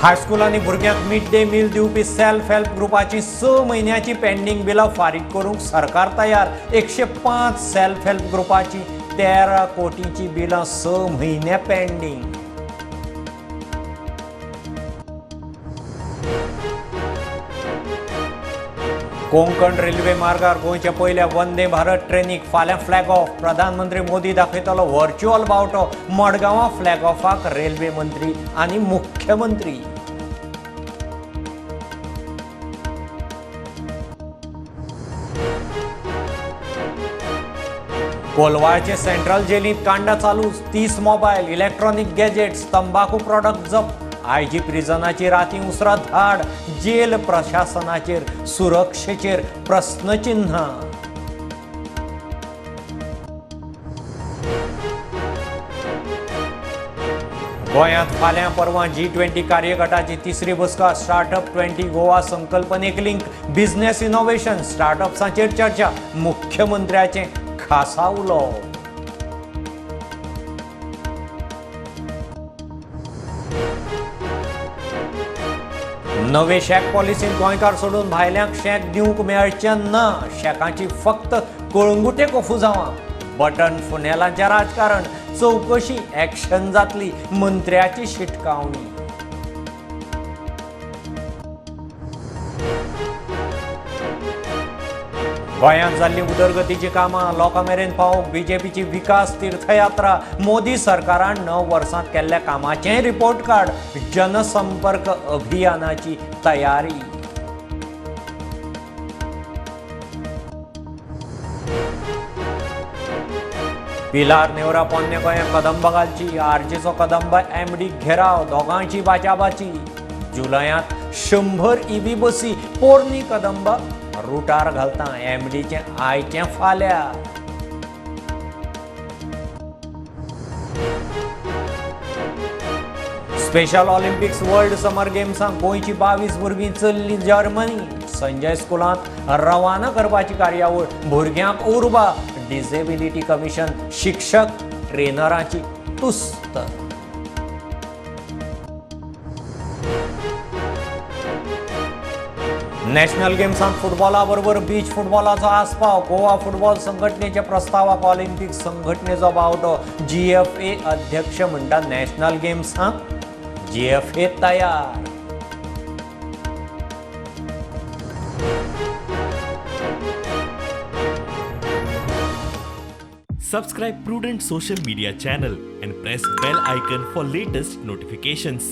हायस्कुलांनी भुरग्यांक mid day meal दिवपी self help ग्रुपाची 6 म्हयन्याची पेंडींग बिलां फारीक करूंक सरकार तयार. 105 सेल्फ हेल्प ग्रुपाची 13 कोटींची बिलां 6 म्हयने पेंडींग. कोंकण रेल्वे मार्गार गोंयच्या पयल्या वंदे भारत ट्रेनीक फाल्यां फ्लॅग ऑफ. प्रधानमंत्री मोदी दाखयतलो व्हर्च्युअल बावटो. मडगांवां फ्लॅग ऑफाक रेल्वे मंत्री आनी मुख्यमंत्री. कोलवाळचे सेंट्रल जेलींत कांडा चालूच. 30 मोबायल, इलेक्ट्रॉनिक गॅजेट्स, तंबाखू प्रॉडक्ट जप्त. आयजी प्रिजनाची राती उसरां धाड. जेल प्रशासनाचेर सुरक्षेचेर प्रस्नचिन्ह. गोंयांत फाल्यां परवां G20 कार्यगटाची तिसरी बसका. स्टार्टअप 20 गोवा संकल्पनेक लिंक. बिझनेस इनोव्हेशन स्टार्टअप्सांचेर चर्चा. मुख्यमंत्र्याचें खासा उलोवप. नवे शॅक पॉलिसीन गोंयकार सोडून भायल्यांक शॅक दिवंक मेळचें ना. शॅकांची फक्त कळंगुटे कोफुजांवां. बटन फुनेलांचें राजकारण. चवकशी ॲक्शन जातली. मंत्र्याची शिटकावणी. गोंयांत जाल्लीं उदरगतीचीं कामां लोकां मेरेन पावोवंक बीजेपीची विकास तीर्थयात्रा. मोदी सरकारान 9 वर्सांत केल्ल्या कामाचें रिपोर्ट कार्ड. जनसंपर्क अभियानाची तयारी. पिलार नेवरा पोन्ने गोंया कदंबा घालची. आरजीचो कदंबा एमडी घेराव. दोगांची बाचाबाची. जुलयांत 100 ईव्ही बसी पोरणी कदंबा रुटार घालता. एमडीचें आयचें फाल्यां. स्पेशल ऑलिम्पिक्स वर्ल्ड समर गेम्सांक गोंयची 22 भुरगीं चल्ली जर्मनी. संजय स्कुलांत रवाना करपाची कार्यावळ. भुरग्यांक उर्बा. डिसेबिलिटी कमिशन शिक्षक ट्रेनरांची तुस्त. नॅशनल गेम्सांत फुटबॉला बरोबर बीच फुटबॉलाचो आस्पाव. गोवा फुटबॉल संघटनेच्या प्रस्तावाक ऑलिम्पिक संघटनेचो बावटो. GFA अध्यक्ष म्हणटा नॅशनल गेम्सांक GFA तयार. Subscribe Prudent Social Media channel and press bell icon for latest notifications.